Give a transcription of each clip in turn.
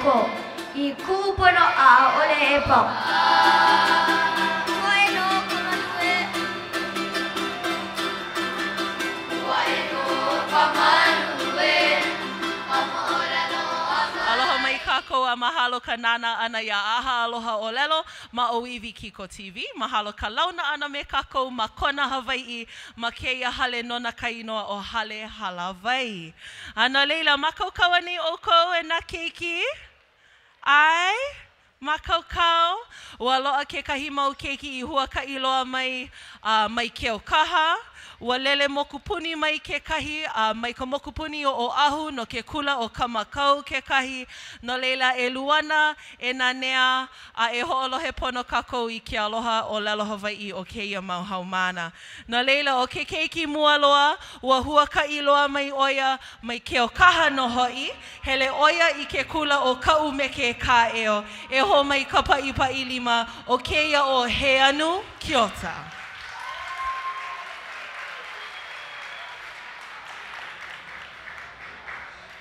kō i kūpono a ʻaʻole e pau. Koe nō ka malu ē. Koe nō ka malu ē. Ka moʻolelo a ka. Aloha mai kākou a mahalo ka nānā ʻana iā ʻAha Aloha ʻŌlelo ma ʻŌiwi Kiko TV. Mahalo ka launa ʻana me kākou ma Kona, Hawaiʻi ma kēia hale nona ka inoa ʻo Hale Hālāwai. A no laila, mākaukau anei ʻoukou e nā keiki? ʻAe? Mākaukau? Ua loaʻa kekahi mau keiki i huakaʻi loa mai a mai Keaukaha. Ua lele mokupuni mai kekahi a mai ka mokupuni o Oʻahu no ke kula ʻo Kamakau kekahi. No laila, e luana, e nanea, a e hoʻolohe pono kākou i ke aloha ʻōlelo Hawaiʻi o kēia mau haumāna. No laila, ʻo ke keiki mua loa, ua huakaʻi loa mai ʻo ia mai Keaukaha nō hoʻi, hele ʻo ia i ke kula ʻo Kaʻumeke Kāʻeo, e hō mai ka paʻipaʻi lima ʻo kēia ʻo Heanu Kiota.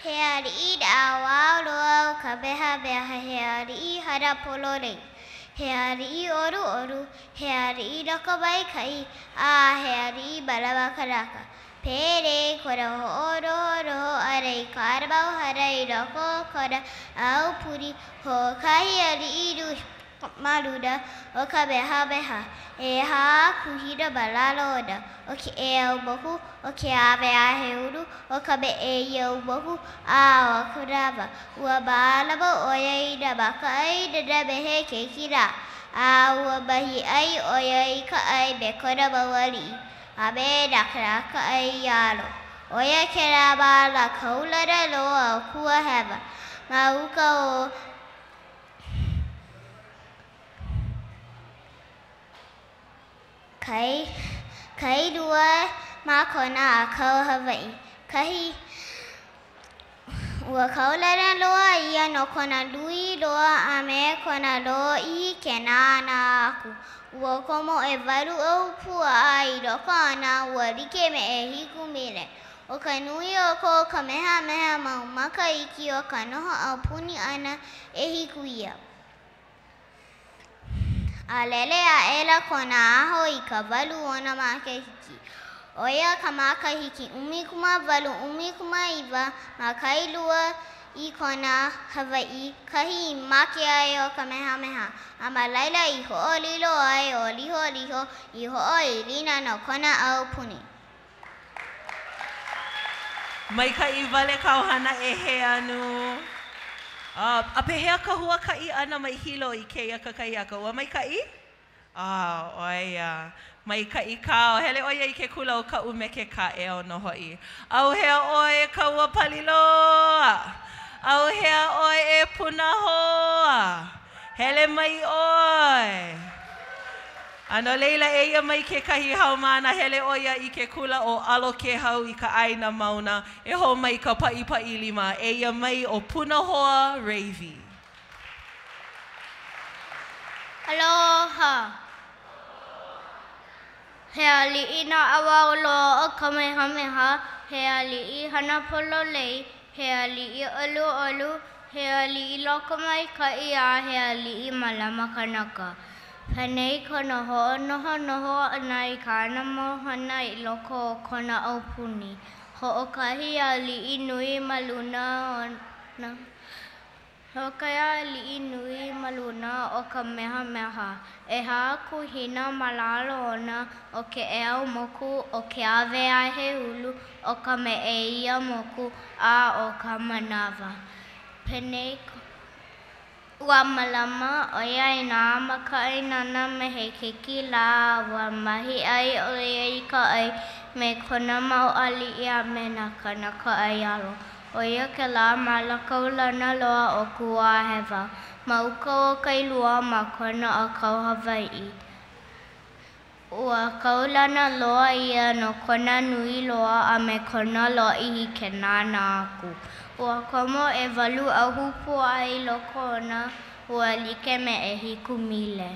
He aliʻi naʻauao loa ʻo Kamehameha, he aliʻi hana pololei, he aliʻi ʻoluʻolu, He aliʻi lokomaikaʻi, a he aliʻi mālama kanaka. Penei kona hoʻonohonoho ʻana i kāna mau hana i loko o kona aupuni, hoʻokahi aliʻi nui ma luna o Kamehameha, ʻehā kuhina ma lalo ona, ʻo Keʻeaumoku, ʻo Keaweaheulu, ʻo Kameʻeiaumoku, a ʻo Kanawa. Ua mālama ʻo ia i nā makaʻāinana me he keiki lā. A ua mahi ʻai ʻo ia i ka ʻai me kona mau aliʻi, a me nā kānaka ʻaiālo. ʻO ia kēlā māla kaulana loa o Kuahewa, ma uka o Kai, Kailua ma Kona ʻākau Hawaiʻi, kahi Ua kaulana loa ia no kona nui loa a me kona lōʻihi ke nānā aku. Ua komo ʻewalu ahupuaʻa i loko ona, ua like me ʻehiku mile. ʻO ka nui o ko Kamehameha mau makahiki o ka noho aupuni ʻana, ʻehiku ia. A lele aʻela kona aho i ka walu ona makahiki. ʻO ia ka makahiki 18 19 ma Kailua i Kona, Hawaiʻi, kahi i make ai ʻo Kamehameha, a ma laila i hoʻolilo ai ʻo Liholiho i hoʻoilina no kona aupuni. Maikaʻi wale kāu hana e Heanu. A pehea ka huakaʻi ʻana mai Hilo i kēia kakahiaka? Ua maikaʻi? A, ʻoe ia. Maikaʻi kā. Hele ʻo ia i ke kula o Kaʻumeke Kāʻeo nō hoʻi. ʻAuhea ʻoe e Kauapaliloa? ʻAuhea ʻoe e Punahoa? Hele mai ʻoe. A no laila, eia mai kekahi haumāna, hele ʻo ia i ke kula ʻo ʻAlo Kēhau i ka ʻāina mauna, e hō mai ka paʻipaʻi lima, eia mai ʻo Punahoa Ravy. Aloha. He aliʻi naʻauao loa ʻo Kamehameha, he aliʻi hana pololei, he aliʻi ʻoluʻolu, he aliʻi lokomaikaʻi a he aliʻi mālama kanaka. Penei kona hoʻonohonoho ʻana i kāna mau hana i loko o kona aupuni. Hoʻokahi aliʻi nui ma luna ona. Hoʻokahi aliʻi nui ma luna o Kamehameha. ʻEhā kuhina ma lalo ona, ʻo Keʻeaumoku, ʻo Keaweaheulu, ʻo Kameʻeiamoku, a ʻo Kamanawa. Penei Ua mālama ʻo ia i nā makaʻāinana me he keiki lā a ua mahi ʻai ʻo ia i ka ʻai me kona mau aliʻi a me nā kānaka ʻaiālo. ʻO ia kēlā māla kaulana loa o Kuahewa, ma uka o Kailua ma Kona ʻākau Hawaiʻi. Ua kaulana loa ia no kona nui loa a me kona lōʻihi ke nānā aku. Ua komo ʻewalu ahupuaʻa i loko ona, ua like me ʻehiku mile.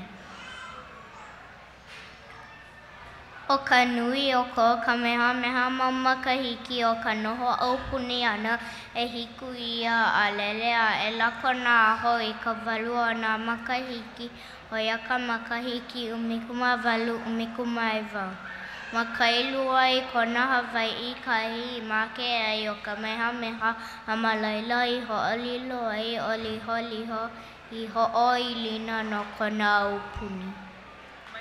ʻO ka nui o ko Kamehameha mau makahiki o ka noho aupuni ʻana, ʻehiku ia, a lele aʻela kona aho i ka walu o nā makahiki, ʻo ia ka makahiki 1819. Ma Kailua i Kona, Hawaiʻi kahi i make ai ʻo Kamehameha, a ma laila i hoʻolilo ai ʻo Liholiho i hoʻoilina no kona aupuni.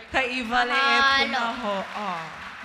Maikaʻi wale e Punahou. Oh,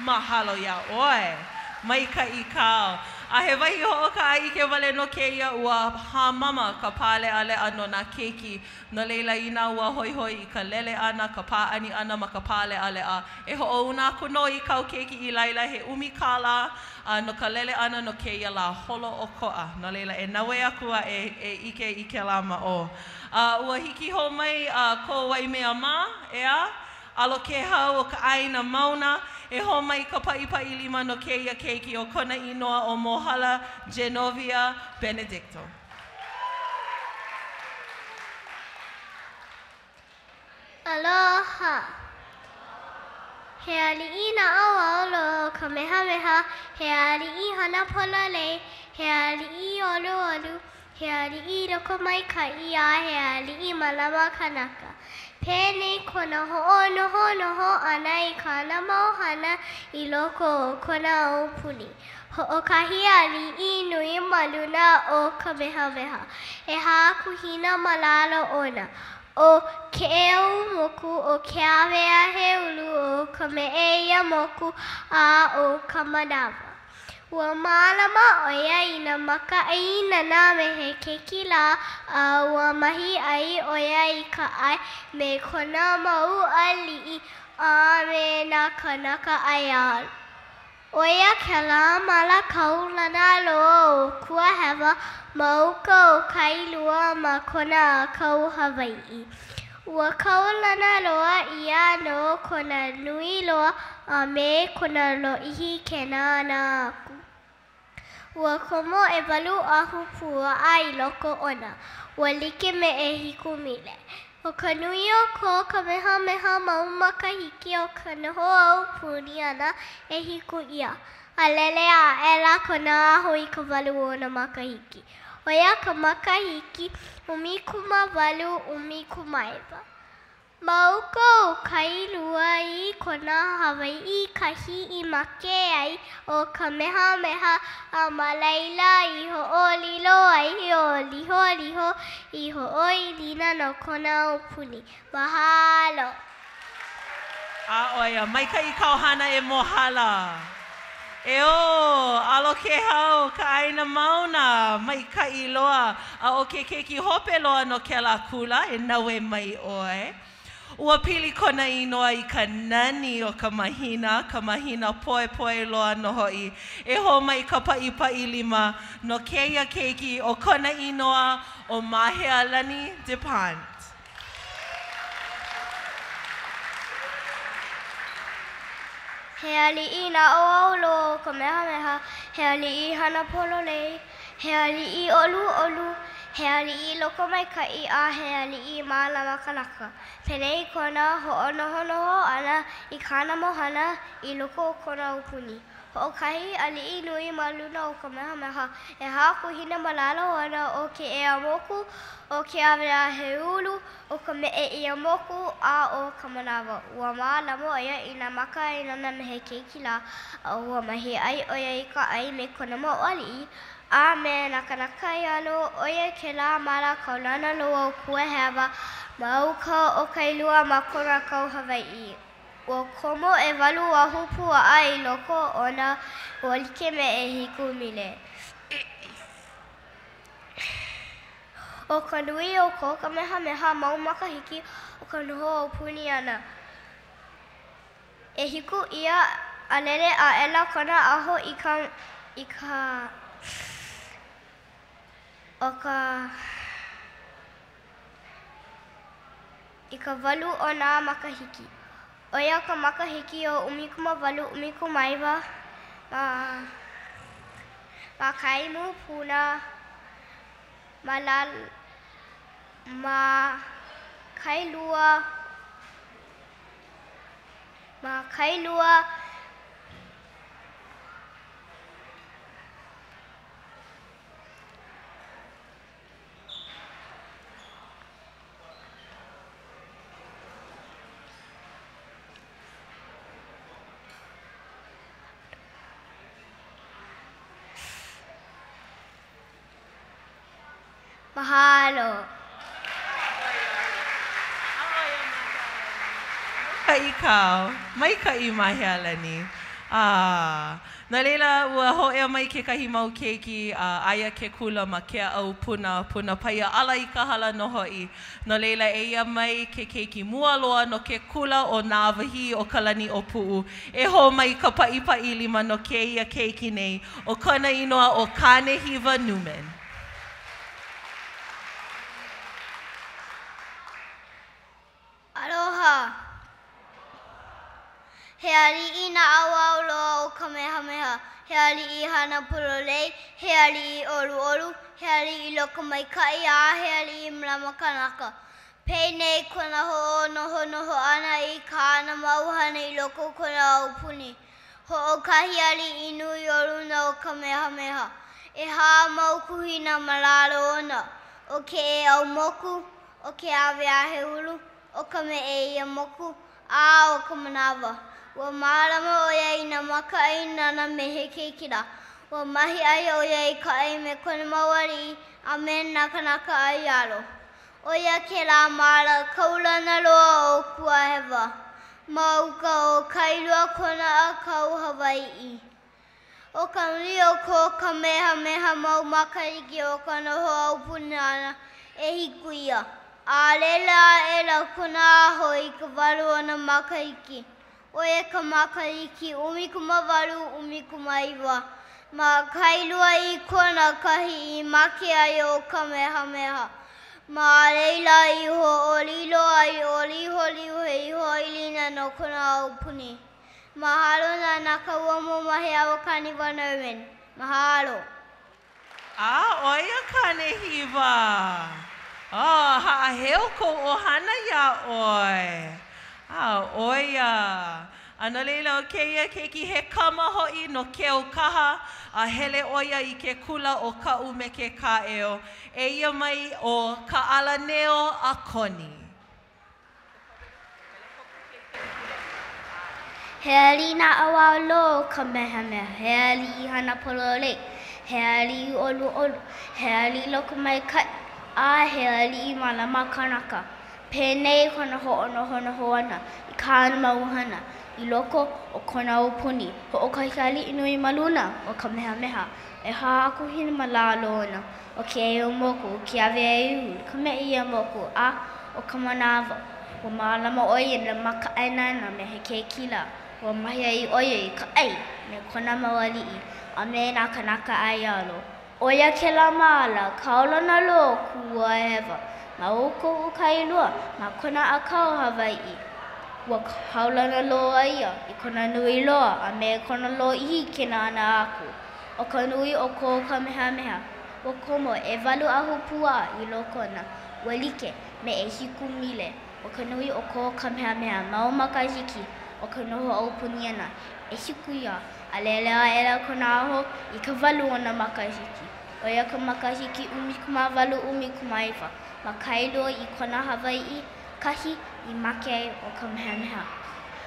mahalo iā ʻoe. Maikaʻi kau. A he wahi hoʻokaʻaʻike wale nō kēia ua hāmama ka pāleʻaleʻa no nā keiki. No laila, inā ua hoihoi i ka lele ʻana, ka pāʻani ʻana ma ka pāleʻaleʻa, e hoʻouna aku nō i kāu keiki i laila he ʻumi kālā a no ka lele ʻana no kēia lā holoʻokoʻa. No laila, e naue aku a e e ʻike i kēlā ma ʻō. A ua hiki hou mai a ko Waimea mā, ʻeā? Alo Kēhau o ka ʻāina mauna, e hō mai ka paʻipaʻi lima no kēia keiki ʻo kona inoa ʻo Mohala Genovia Benedicto. Aloha. He aliʻi naʻauao loa ʻo Kamehameha, he aliʻi hana pololei, he aliʻi ʻoluʻolu, He aliʻi lokomaikaʻi a he aliʻi mālama kanaka. Penei kona hoʻonohonoho ʻana i kāna mau hana i loko o kona aupuni. Hoʻokahi aliʻi nui ma luna o Kamehameha, ʻehā kuhina ma lalo ona, ʻo Keʻeaumoku, ʻo Keaweaheulu, ʻo Kameʻeiamoku, a ʻo Kamanawa. Ua mālama ʻo ia i nā makaʻāinana me he keiki lā, a ua mahi ʻai ʻo ia i ka ʻai me kona mau aliʻi a me nā kānaka ʻaiālo. ʻO ia kēlā māla kaulana loa o Kuahewa ma uka o Kailua ma Kona ʻĀkau Hawaiʻi. Ua kaulana loa ia no kona nui loa a me kona lōʻihi ke nānā aku. Ua komo ʻewalu ahupuaʻa i loko ona, ua like me ʻehiku mile. ʻO ka nui o ko Kamehameha mau makahiki o ka noho aupuni ʻana, ʻehiku ia, a lele aʻela kona aho i ka walu o nā makahiki. ʻO ia ka makahiki 1819. Ma uka o Kailua i Kona, Hawaiʻi kahi i make ai ʻo Kamehameha a ma laila i hoʻolilo ai ʻo Liholiho i hoʻoilina no kona aupuni. Mahalo! A ʻo ia, maikaʻi kāu hana e Mohala. E ō, alo Kēhau, ka ʻāina mauna, maikaʻi loa. A ʻo ke keiki hope loa no kēlā kula, e naue mai ʻoe. Ua pili kona inoa i ka nani o ka mahina, ka mahina poepoe loa nō hoʻi. E hō mai ka paʻipaʻi lima no kēia keiki ʻo kona inoa ʻo Mahealani DePont. He aliʻi naʻauao loa ʻo Kamehameha, he aliʻi hana pololei, he aliʻi ʻoluʻolu, he aliʻi lokomaikaʻi, a he aliʻi mālama kanaka. Penei kona hoʻonohonoho ʻana i kāna mau hana i loko o kona aupuni. Hoʻokahi aliʻi nui ma luna o Kamehameha, ʻehā kuhina ma lalo ona ʻo Keʻeaumoku, ʻo Keaweaheulu, ʻo Kameʻeiamoku, a ʻo Kamanawa. Ua mālama ʻo ia i nā makaʻāinana me he keiki lā, a ua mahi ʻai ʻo ia i ka ʻai me kona mau aliʻi, a me nā kānaka ʻaiālo, ʻo ia kēlā māla kaulana loa o Kuahewa ma uka o Kailua ma Kona ʻĀkau Hawaiʻi. Ua komo ʻewalu ahupuaʻa i loko ona, ua like me ʻehiku mile. ʻO ka nui o ko Kamehameha mau makahiki o ka noho aupuni ʻana, ʻehiku ia, a lele aʻela kona aho i ka i ka o ka I ka walu o nā makahiki, ʻo ia ka makahiki o 1819 ma ma Kaimupuna, ma lal ma Kailua, ma Kailua. Mahalo. Maikaʻi kau, maikaʻi Mahealani. A, no laila, ua hōʻea mai kekahi mau keiki, a aia ke kula ma Keaʻau Puna, Puna Paia ala i ka hala nō hoʻi. No laila, eia mai ke keiki mua loa no ke kula ʻo Nāwahīokalaniʻōpuʻu. E hō mai ka paʻipaʻi lima no kēia keiki nei, ʻo kona inoa ʻo Kānehiwa Newman. Aloha. He aliʻi naʻauao loa ʻo Kamehameha, he aliʻi hana pololei, he aliʻi ʻoluʻolu, he aliʻi lokomaikaʻi, a he aliʻi mālama kanaka. Penei kona hoʻonohonoho ʻana i kāna mau hana i loko o kona aupuni. Hoʻokahi aliʻi nui o luna o Kamehameha. ʻEhā mau kuhina ma lalo ona, ʻo Keʻeaumoku, ʻo Keaweaheulu, ʻo Kameʻeiamoku, a ʻo Kamanawa. Ua mālama ʻo ia i nā makaʻāinana me he keiki lā. Ua mahiʻai ʻo ia i ka ʻai me kona mau aliʻi a me nā kānaka ʻaialo. ʻO ia kēlā māla kaulana loa o Kūahewa, ma uka o Kailua Kona ʻĀkau Hawaiʻi. ʻO ka nui o ko Kamehameha mau makahiki o ka noho aupuni ʻana, ʻehiku ia. A lele aʻela kona aho i ka walu ona makahiki, ʻo ia ka makahiki 1819, ma Kailua i Kona kahi i make ai ʻo Kamehameha. Ma laila i hoʻolilo ai ʻo Liholiho i hoʻoilina no kona aupuni. Mahalo na Nakauomo Maheawakaniwa Neumann. Mahalo. A, ʻo ia Kānehiwa. Oh, haʻaheo kou ʻohana iā ʻoe. A, ʻo ia. A no laila, ʻo kēia keiki, he kama hoʻi no Keaukaha, a hele ʻo ia i ke kula ʻo Kaʻū me ke Kāʻeo. Eia mai ʻo Kaʻalaneo Akoni. He aliʻi naʻauao loa ʻo Kamehameha, he aliʻi hana pololei, he aliʻi ʻoluʻolu, he aliʻi lokomaikaʻi, a he aliʻi mālama kanaka. Penei kona hoʻonohonoho ʻana i kāna mau hana i loko o kona aupuni. Hoʻokahi aliʻi nui ma luna o Kamehameha, ʻehā kuhina ma lalo ona, ʻo Keʻeaumoku, ʻo Keaweaheulu, Kameʻeiamoku, a ʻo Kamanawa. Ua mālama ʻo ia i nā makaʻāinana me he keiki lā. Ua mahiʻai ʻo ia i ka ʻai me kona mau aliʻi a me nā kānaka ʻaialo. ʻO ia kēlā māla kaulana loa o Kūahewa ma uka o Kailua ma Kona ʻĀkau Hawaiʻi. Ua kaulana loa ia i kona nui loa a me kona lōʻihi ke nānā aku. ʻO ka nui o ko Kamehameha, ua komo ʻewalu ahupuaʻa i loko ona, ua like me ʻehiku mile. ʻO ka nui o ko Kamehameha mau makahiki o ka noho aupuni ʻana, ʻehiku ia, a lele aʻela kona aho i ka walu ona makahiki. ʻO ia ka makahiki 1819 ma Kailua i Kona Hawaiʻi, kahi i make ai ʻo Kamehameha.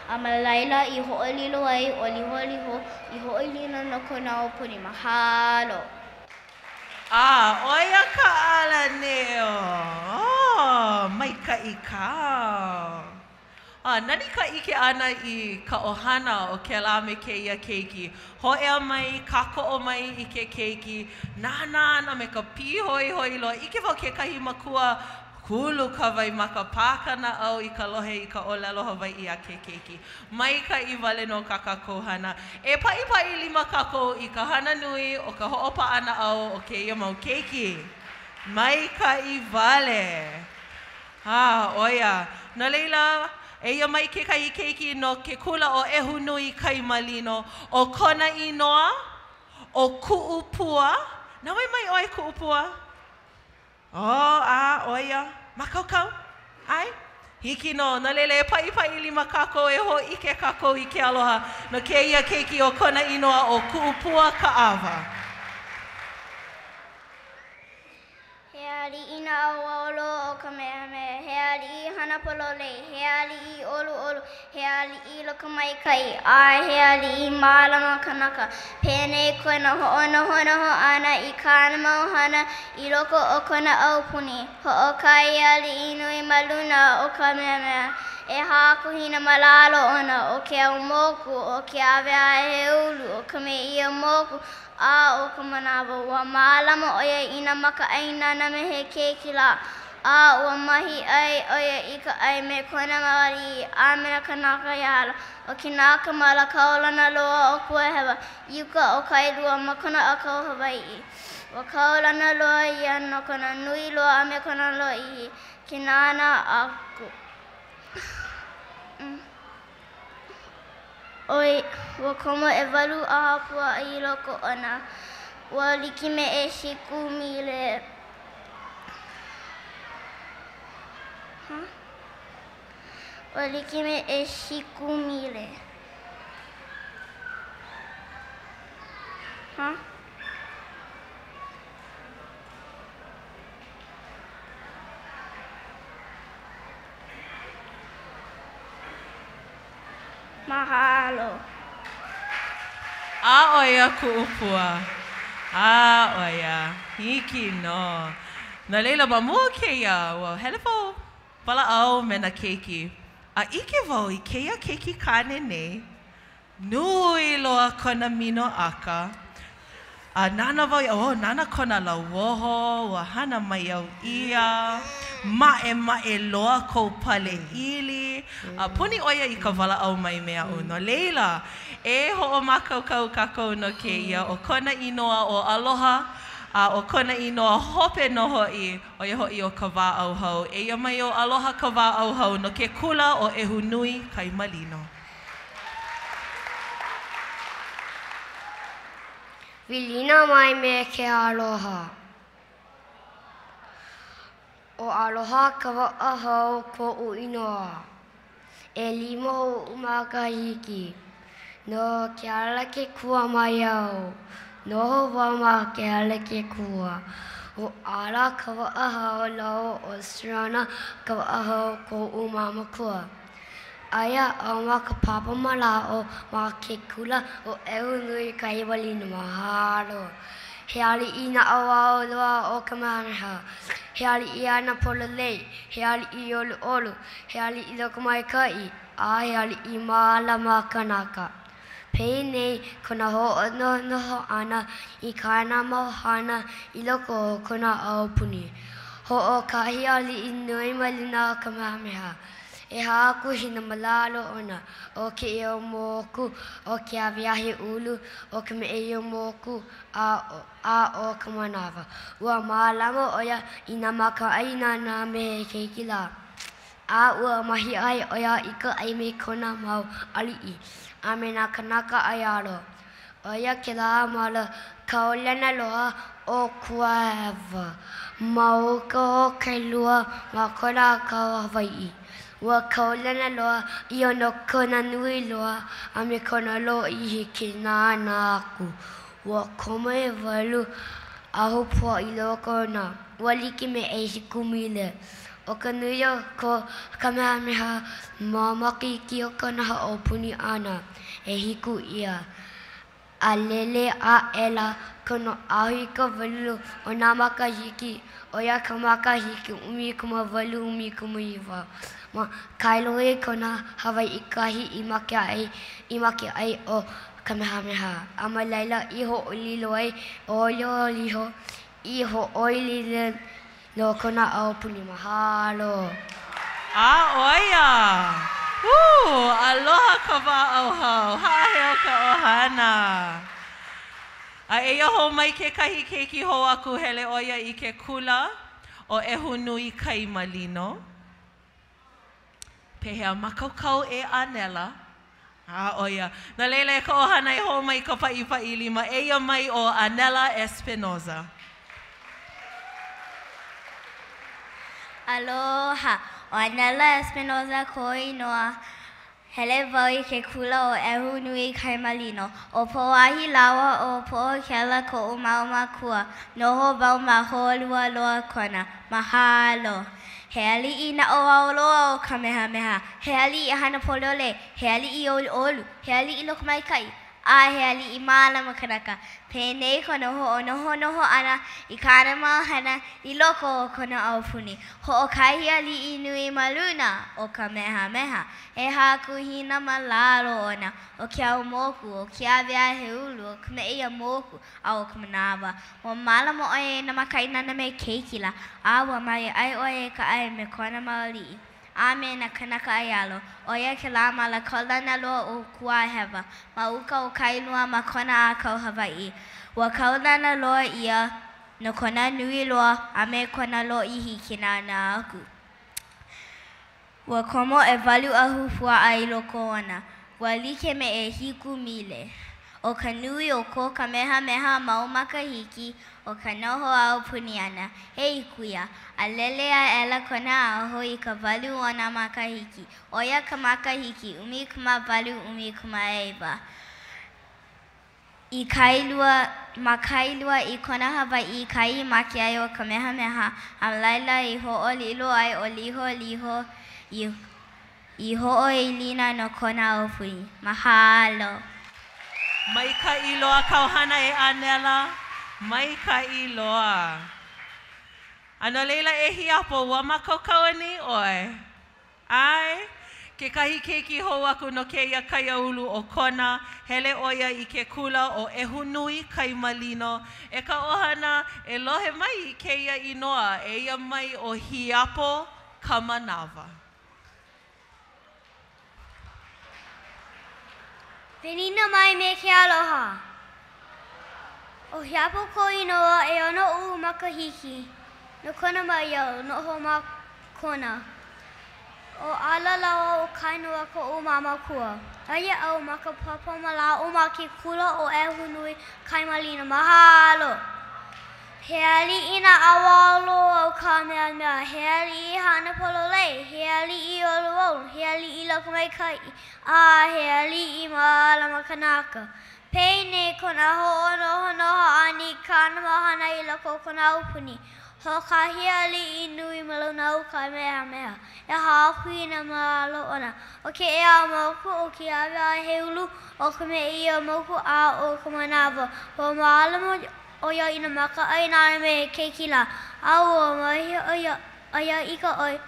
A ma laila i hoʻolilo ai ʻo Liholiho i hoʻoilina no kona aupuni. Mahalo! A, ʻo ia ka ʻalaneo. Oh, maikaʻi kau. A, nani ka ʻike ʻana i ka ʻohana o kēlā me kēia keiki. Hōʻea mai, kākoʻo mai i ke keiki, nānā ana me ka pīhoihoi loa. ʻIke wau kekahi makua Kulu ka waimaka, pā ka naʻau i ka lohe i ka ʻōlelo Hawaiʻi a ke keiki. Maikaʻi wale nō kā kākou hana. E paʻipaʻi lima kākou i ka hana nui o ka hoʻopaʻa naʻau o kēia mau keiki. Maikaʻi wale. A, ʻo ia. No laila, eia mai kekahi keiki no ke kula ʻo ʻEhunui Kaimalino. ʻO kona inoa, ʻo Kuʻupua. Na wai mai ʻoe, Kuʻupua? Oh, a, ʻo ia, mākaukau, ʻae? Hiki nō, no laila e paʻipaʻi lima kākou e hōʻike kākou i ke aloha no kēia keiki ʻo kona inoa ʻo Kuʻupua Kaʻawa. He aliʻi naʻauao loa ʻo Kamehameha, he aliʻi hana pololei, he aliʻi ʻoluʻolu, he aliʻi lokomaikaʻi, a he aliʻi mālama kanaka. Penei kona hoʻonohonoho ʻana i kāna mau hana i loko o kona aupuni. Hoʻokahi aliʻi nui ma luna o Kamehameha, ʻehā kuhina ma lalo ona, ʻo Keeaumoku, ʻo Keaweaheulu, ʻo Kameʻeiamoku, a ʻo ka Manawa. Ua mālama ʻo ia i nā makaʻāinana me he keiki lā, a ua mahi ʻai ʻo ia i ka ʻai me kona mau aliʻi a me nā kānaka i alo. ʻO kēlā ka māla kaulana loa o Kuahewa, i uka o Kailua ma Kona ʻĀkau o Hawaiʻi. Ua kaulana loa ia no kona nui loa a me kona lōʻihi ke nānā aku. ʻOi, ua komo ʻewalu ahupuaʻa i loko ona. Ua like me ʻehiku mile. Huh? Ua like me ʻehiku mile. Huh? Mahalo. A ʻo ia kuʻu pua. A ʻo ia. Hiki nō. No laila, ma mua o kēia, ua hele wau walaʻau me nā keiki. A ʻike wau i kēia keiki kāne nei, Nui loa kona minoʻaka. A nānā wau, oh, nānā kona lauoho, ua hana maiau ʻia, maʻemaʻe loa kou pale ʻili, a puni ʻo ia i ka walaʻau mai me aʻu. No laila, e hoʻomākaukau kākou no kēia, ʻo kona inoa ʻo Aloha, a ʻo kona inoa hope nō hoʻi, ʻo ia hoʻi ʻo Kawaʻauhau. Eia mai ʻo Aloha Kawaʻauhau no ke kula ʻo ʻEhunui Kaimalino. Welina mai me ke aloha. ʻO Aloha Kawaʻauhau koʻu inoa. ʻElima oʻu makahiki. No Kealakekua mai au. Noho wau ma Kealakekua. ʻO Ala Kawaʻauhau lāua ʻo Serena Kawaʻauhau koʻu mau mākua. Aia au ma ka papa mālaaʻo ma ke kula ʻo ʻEhunui Kaimalino. Mahalo. He aliʻi naʻauao loa ʻo Kamehameha. He aliʻi hana pololei, he aliʻi ʻoluʻolu, he aliʻi lokomaikaʻi, a he aliʻi mālama kanaka. Penei kona hoʻonohonoho ʻana i kāna mau hana i loko o kona aupuni. Hoʻokahi aliʻi nui ma luna o Kamehameha. ʻEhā kuhina ma lalo ona, ʻo Keeaumoku, ʻo Keaweaheulu, ʻo Kameʻeiamoku, a a ʻo ka Manawa. Ua mālama ʻo ia i nā makaʻāinana me he keiki lā, a ua mahiʻai ʻo ia i ka ʻai me kona mau aliʻi a me nā kānaka ʻaialo. ʻO ia kēlā māla kaulana loa o Kuahewa ma uka o Kailua ma Kona ʻĀkau o Hawaiʻi. Ua kaulana loa ia no kona nui loa a me kona lōʻihi ke nānā aku. Ua komo ʻewalu ahupuaʻa i loko ona, ua like me ʻehiku mile. ʻO ka nui o ko Kamehameha mau makahiki o kona aupuni ʻana, ʻehiku ia. A lele aʻela kona ahu i ka welu o nā makahiki, ʻo ia ka makahiki 1819. Ma Kailua i Kona, Hawaiʻi kahi i make ai i make ai ʻo Kamehameha, a ma laila i hoʻolilo ai ʻo Liholiho i hoʻoilina no kona aupuni. Mahalo. A ʻo ia! Woo! Aloha Kawaʻauhau! Haʻaheo ka ʻohana! A eia hou mai kekahi keiki hou aku hele ʻo ia i ke kula ʻo ʻEhunui Kaimalino. Pehea mākaukau e ʻĀnela? A ʻo ia. No laila e ka ʻohana e hō mai ka paʻipaʻi lima. Eia mai ʻo ʻĀnela Espinoza. Aloha, ʻo ʻĀnela Espinoza koʻu inoa. Hele wau i ke kula ʻo ʻEhunui Kaimalino. ʻO Pauahi lāua ʻo Poʻokela koʻu mau mākua. Noho wau ma Hōlualoa, Kona. Mahalo. He aliʻi naʻauao loa ʻo Kamehameha, he aliʻi hana pololei, he aliʻi ʻoluʻolu, he aliʻi lokomaikaʻi, a he aliʻi mālama kanaka. Penei kona hoʻonohonoho ʻana i kāna mau hana i loko o kona aupuni. Hoʻokahi aliʻi nui ma luna ʻo Kamehameha, ʻehā kuhina ma lalo ona, ʻo Keeaumoku, ʻo Keaweaheulu, ʻo Kameʻeiamoku, a ʻo Ka Manawa. Ua mālama ʻo ia i nā makaʻāinana me keiki lā, a ua mahiʻai ʻo ia i ka ʻai me kona mau aliʻi a me nā kānaka ʻaialo. ʻO ia kēlā māla kaulana loa ʻo Kūāhewa, ma uka o Kailua ma Kona ʻĀkau Hawaiʻi. Ua kaulana loa ia no kona nui loa a me kona lōʻihi ke nānā aku. Ua komo ʻewalu ahupuaʻa i loko ona, ua like me ʻehiku mile. ʻO ka nui o ko Kamehameha mau makahiki o ka noho aupuni ʻana, he ʻiku ia, a lele aʻela kona aho i ka walu o nā makahiki, ʻo ia ka makahiki 1819. I Kailua, ma Kailua i Kona Hawaiʻi kahi i make ai ʻo Kamehameha, a ma laila i hoʻolilo ai ʻo Liholiho i i hoʻoilina no kona aupuni. Mahalo. Maikaʻi loa kāu hana e ʻAnela. Maikaʻi loa. A no laila e Hiapo, ua mākaukau anei ʻoe? ʻAe, kekahi keiki hou aku no kēia kaiāulu o Kona, hele ʻo ia i ke kula ʻo ʻEhunui Kaimalino. E ka ʻohana, e lohe mai i kēia inoa, eia mai ʻo Hiapo Ka Manawa. Welina mai me ke aloha. ʻO Hiapo koʻu inoa, ʻeono oʻu makahiki. No Kona mai au, noho ma Kona. ʻO Ala lāua ʻo Kainoa koʻu mau mākua. Aia au ma ka papa mālaaʻo ma ke kula ʻo ʻEhunui Kaimalino. Mahalo! He aliʻi naʻauao loa ʻo Kamehameha, he aliʻi hana pololei, he aliʻi ʻoluʻolu, he aliʻi lokomaikaʻi, a he aliʻi mālama kanaka. Penei kona hoʻonohonoho ʻana i kāna mau hana i loko o kona aupuni. Hoʻokahi aliʻi nui ma luna o Kamehameha, ʻehā kuhina ma lalo ona, ʻo Keeaumoku, ʻo Keaweaheulu, ʻo Kameʻeiamoku, a ʻo Ka Manawa. Ua mālama ʻo ia i nā makaʻāinana me he keiki lā, a ua mahi ʻo ia i ka ʻai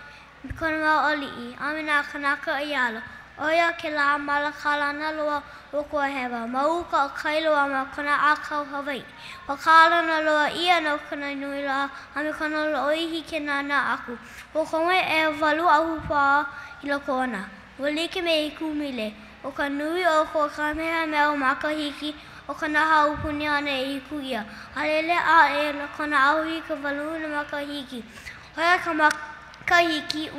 me kona mau aliʻi a me nā kānaka ʻaialo. ʻO ia kēlā māla kaulana loa ʻo Kūāhewa, ma uka o Kailua ma Kona ʻĀkau Hawaiʻi. Ua kaulana loa ia no kona nui loa a me kona lōʻihi ke nānā aku. Ua komo ʻewalu ahupuaʻa i loko ona, ua like me ʻehiku mile. ʻO ka nui o ko Kamehameha makahiki o ka noho aupuni ʻana he ʻiku ia, a lele aʻela kona aho i ka walu o nā makahiki. ʻO ia ka makahiki 18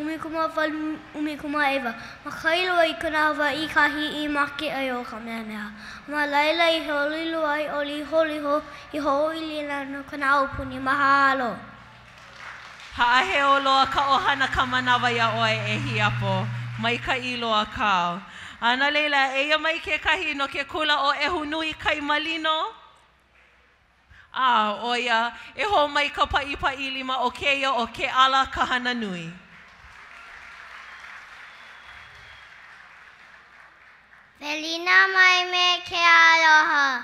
19 Ma Kailua i Kona Hawaiʻi kahi i make ai ʻo Kamehameha. Ma laila i hoʻolilo ai ʻo Liholiho i hoʻoilina no kona aupuni. Mahalo! Haʻaheo loa ka ʻohana Ka Manawa iā ʻoe e Hiapo. Maikaʻi loa kāu. A no laila, eia mai kekahi no ke kula ʻo ʻEhunui Kaimalino. A, ʻo ia, e hō mai ka paʻipaʻi lima o kēia ʻo Keʻala Kahananui. Welina mai me ke aloha.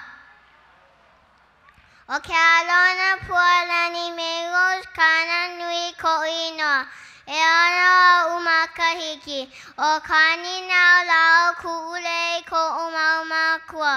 ʻO Kealona Pualani Mangos Kahananui koʻu inoa. ʻEono oʻu makahiki. ʻO Kaninau lāua ʻo Kuʻulei koʻu mau mākua.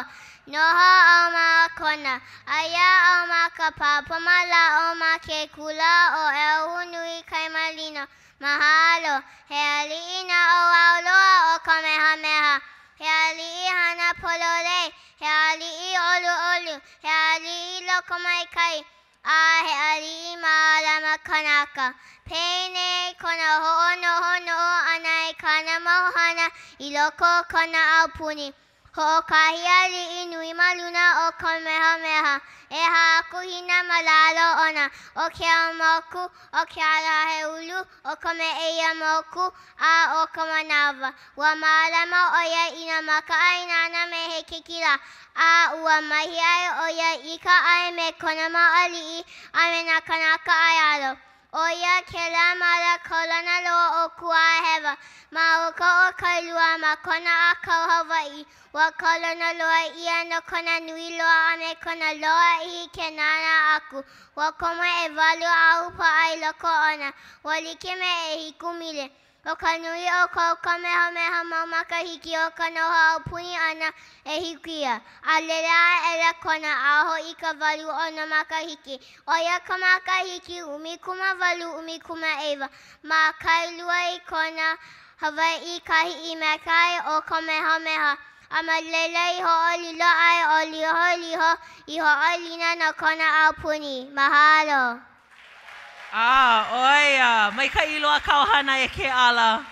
Noho au ma Kona. Aia au ma ka papa mālaaʻo ma ke kula ʻo ʻEhunui Kaimalino. Mahalo. He aliʻi naʻauao loa ʻo Kamehameha. He aliʻi hana pololei, he aliʻi ʻoluʻolu, he aliʻi lokomaikaʻi, a he aliʻi mālama kanaka. Penei kona hoʻonohonoho ʻana i kāna mau hana i loko o kona aupuni. Hoʻokahi aliʻi nui ma luna o Kamehameha, ʻehā kuhina ma lalo ona, ʻo Keeaumoku, ʻo Keaweaheulu, ʻo Kameʻeiamoku, a ʻo Ka Manawa. Ua mālama ʻo ia i nā makaʻāinana me he keiki lā, a ua mahiʻai ʻo ia i ka ʻai me kona mau aliʻi a me nā kānaka ʻaialo. ʻO ia kēlā māla kaulana loa o Kūāhewa. Ma uka o Kailua ma Kona ʻĀkau Hawaiʻi. Ua kaulana loa ia no kona nui loa a me kona lōʻihi ke nānā aku. Ua komo ʻewalu ahupuaʻa i loko ona, ua like me ʻehiku mile. ʻO ka nui o ko Kamehameha mau makahiki o ka noho aupuni ʻana, ʻehiku ia. A lele aʻela kona aho i ka walu o nā makahiki, ʻo ia ka makahiki 1819, ma Kailua i Kona, Hawaiʻi, kahi i make ai ʻo Kamehameha, a ma laila i hoʻolilo ai ʻo Liholiho i hoʻoilina no kona aupuni. Mahalo. A, ʻo ia, maikaʻi loa kāu hana e Keʻala.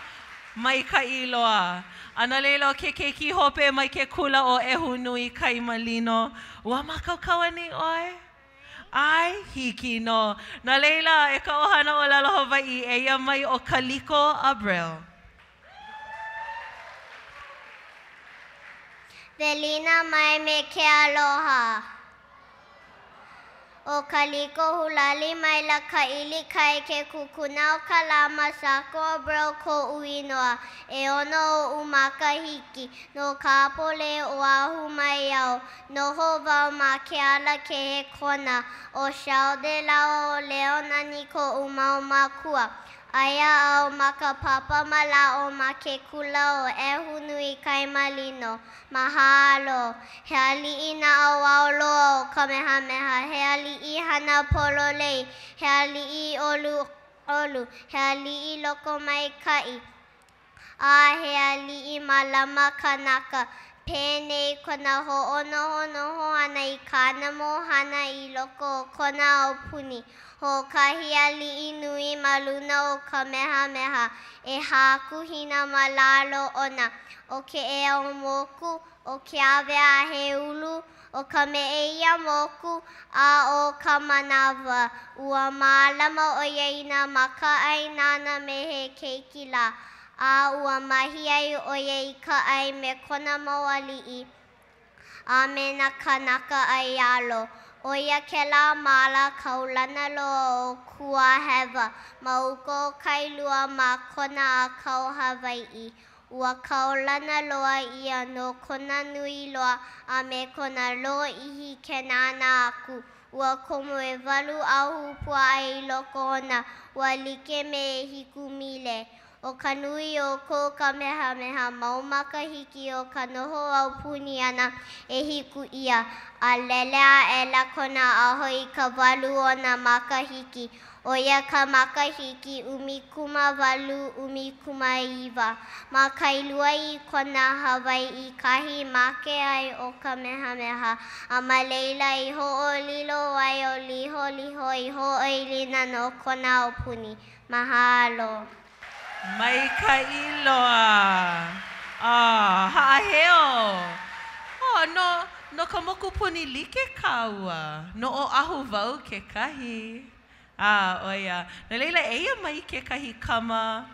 Maikaʻi loa. A no laila, ʻo ke keiki hope mai ke kula ʻo ʻEhunui Kaimalino, ua mākaukau anei ʻoe? ʻAe, hiki nō. No laila, e ka ʻohana ʻōlelo Hawaiʻi, eia mai ʻo Kaliko Abreu. Welina mai me ke aloha. ʻO Kaliko Hulali maila ka ʻilikai ke kupuna o ka lā Masako Abreu koʻu inoa. ʻEono oʻu makahiki. No Kapolei Oʻahu mai au. Noho wau ma Kealakehe Kona. ʻO Shelden lāua ʻo Leonani koʻu mau mākua. Aia au ma ka papa mālaaʻo ma ke kula ʻo ʻEhunui Kaimalino. Mahalo. He aliʻi naʻauao loa ʻo Kamehameha, he aliʻi hana pololei, he aliʻi ʻoluʻolu, he aliʻi lokomaikaʻi, a he aliʻi mālama kanaka. Penei kona hoʻonohonoho ʻana i kāna mau hana i loko o kona aupuni. Hoʻokahi aliʻi nui ma luna o Kamehameha, ʻehā kuhina ma lalo ona, ʻo Keʻeaumoku, ʻo Keaweaheulu, ʻo Kameʻeiamoku, a ʻo Kamanawa. Ua mālama ʻo ia i nā makaʻāinana me he keiki lā, a ua mahi ai ʻo ia i ka ʻai me kona mau aliʻi a me nā kānaka ʻaiālo. ʻO ia kēlā māla kaulana loa o Kūāhewa ma uka o Kailua ma Kona ʻĀkau Hawaiʻi. Ua kaulana loa ia no kona nui loa a me kona lōʻihi ke nānā aku. Ua komo ʻewalu ahupuaʻa i loko ona, ua like me ʻehiku mile. ʻO ka nui o ko Kamehameha mau makahiki o ka noho aupuni ʻana, ʻehiku ia, a lele aʻela kona aho i ka walu o nā makahiki, ʻo ia ka makahiki 1819. Ma Kailua i Kona, Hawaiʻi, kahi i make ai ʻo Kamehameha, a ma laila i hoʻolilo ai ʻo Liholiho i hoʻoilina no kona aupuni. Mahalo. Maikaʻi loa. Ah, haʻaheo. Oh, no, no ka mokupuni like kāua. No Oʻahu wau kekahi. Ah, ʻo ia. No laila, eia mai kekahi kama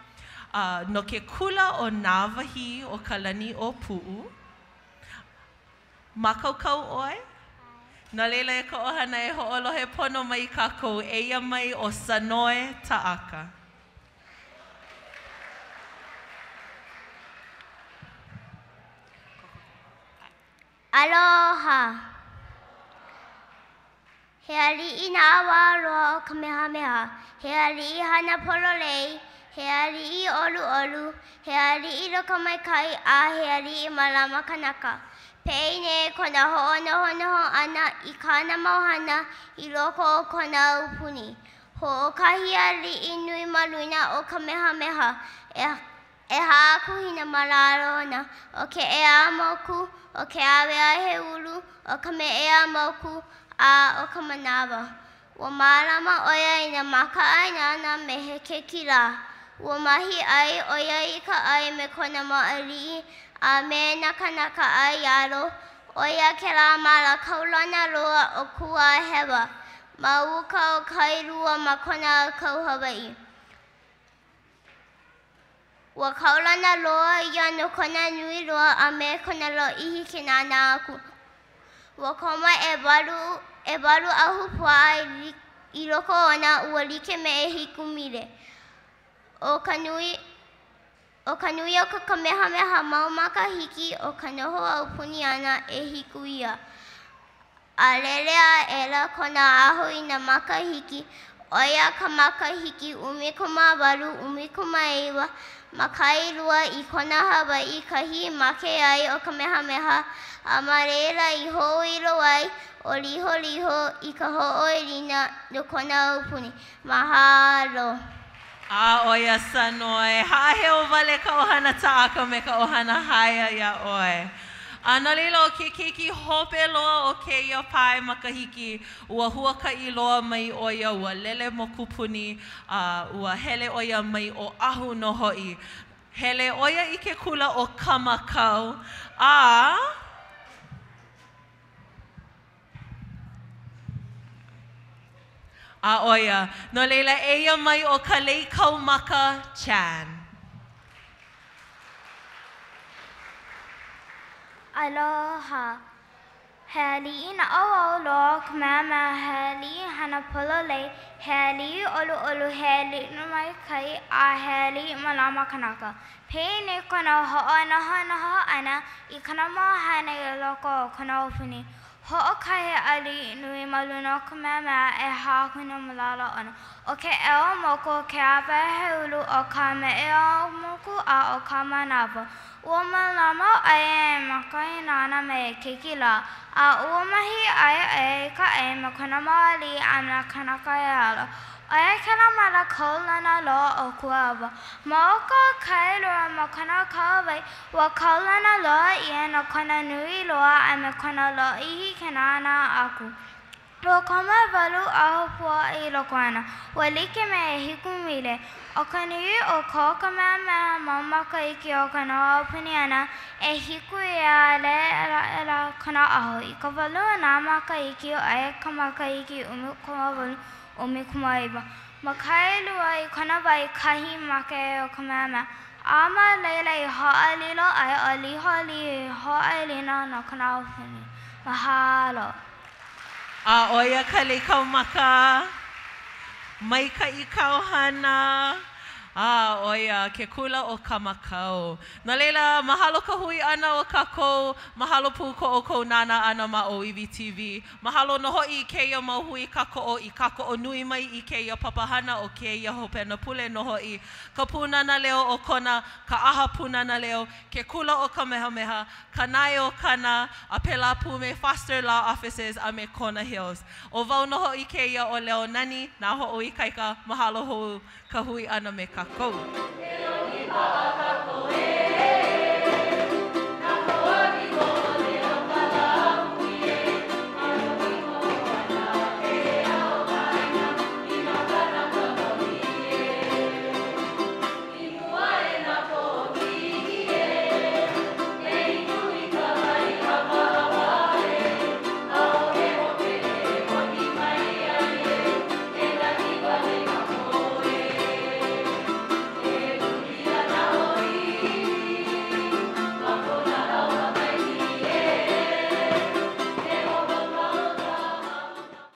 uh, no ke kula ʻo Nāwahī o Kalaniʻōpuʻu. Mākaukau ʻoe? No laila e ka ʻohana e hoʻolohe pono mai kākou, eia mai ʻo Sanoe Taʻaka. Aloha. He aliʻi naʻauao loa ʻo Kamehameha, he aliʻi hana pololei, he aliʻi ʻoluʻolu, he aliʻi lokomaikaʻi, a he aliʻi mālama kanaka. Penei kona hoʻonohonoho ʻana i kāna mau hana i loko o kona aupuni. Hoʻokahi aliʻi nui ma luna o Kamehameha, ʻehā kuhina ma lalo ona, ʻo Keʻeaumoku, ʻo Keaweaheulu, ʻo Kameʻeiamoku, a ʻo Kamanawa. Ua mālama ʻo ia i nā makaʻāinana me he keiki lā. Ua mahi ʻai ʻo ia i ka ʻai me kona mau aliʻi a me nā kānaka ʻaiālo. ʻO ia kēlā māla kaulana loa o Kūāhewa ma uka o Kailua ma Kona ʻĀkau Hawaiʻi. Ua kaulana loa ia no kona nui loa a me kona lōʻihi ke nānā aku. Ua komo ʻewalu, ʻewalu ahupuaʻa i, I loko ona, ua like me ʻehiku mile. ʻO ka nui ʻO ka nui o ko Kamehameha mau makahiki o ka noho aupuni ʻana, ʻehiku ia. A lele aʻela kona aho i nā makahiki, ʻo ia ka makahiki 18, 19 ma Kailua i Kona Hawaiʻi kahi i make ai ʻo Kamehameha, a ma laila i hoʻoilo ai ʻo Liholiho i ka hoʻoilina no kona aupuni. Mahalo. A ʻo ia Sanoe, haʻaheo wale ka ʻohana Taʻaka me ka ʻohana Haea iā ʻoe. A no laila, ʻo ke keiki hope loa o kēia pae makahiki, ua huakaʻi loa mai ʻo ia, ua lele mokupuni, a ua hele ʻo ia mai Oʻahu nō hoʻi. Hele ʻo ia i ke kula ʻo Kamakau, a. A ʻo ia, no laila, eia mai ʻo Kaleikaumaka Chan. Aloha. He aliʻi naʻauao loa ʻo Kamehameha, he aliʻi hana pololei, he aliʻi ʻoluʻolu, he aliʻi maikaʻi, a he aliʻi mālama kanaka. Penei kona hoʻonohonoho ʻana i kona mau hana i loko o kona aupuni. Hoʻokahi aliʻi nui ma luna o Kamehameha ʻehā kona malalo ona. ʻO Keʻeaumoku, Keaweaheulu, ʻo Kameʻeiamoku, a ʻo Kamanawa. Ua mālama ʻo ia i makaʻāinana me he keiki lā, a ua mahi ʻai ʻo ia i ka ʻai me kona mau aliʻi a me nā kānaka he alo. ʻO ia kēlā mele kaulana loa ʻo Kuawa. Ma o ka Kailua ma kona kahawai, ua kaulana loa ia no kona nui loa a me kona lōʻihi ke nānā aku. Ua komo ʻewalu ahupuaʻa i loko ona, ua like me ʻehiku mile. ʻO ka nui o ko Kamehameha mau makahiki o ka noho aupuni ʻana, ʻehiku ia a lele aʻela kona aho. I ka walu o nā makahiki, ʻo ia ka makahiki 18, 19. Ma Kailua i kona wā i kahi i make ai ʻo Kamehameha, a ma laila i hoʻolilo ai ʻo Liholiho i hoʻoilina no kona aupuni. Mahalo. A ʻo ia Kaleikaumaka, maikaʻi kāu hana. A ʻo ia ke kula ʻo Kamakau. No laila, mahalo ka hui ʻana o kākou, mahalo pū ko ʻoukou nānā ʻana ma ʻŌiwi TV. Mahalo nō hoʻi i kēia mau hui kākoʻo i kākoʻo nui mai i kēia papahana o kēia hopena pule nō hoʻi, ka Pūnana Leo o Kona, ka ʻAha Pūnana Leo, ke Kula ʻo Kamehameha, Ka Nae o Kana, a pēlā pū me Foster Law Offices a me Kona Hills. ʻO wau nō hoʻi kēia ʻo Leonani, nā hoʻoikaika, mahalo hou ka hui ʻana me kākou. He ʻonipaʻa ka.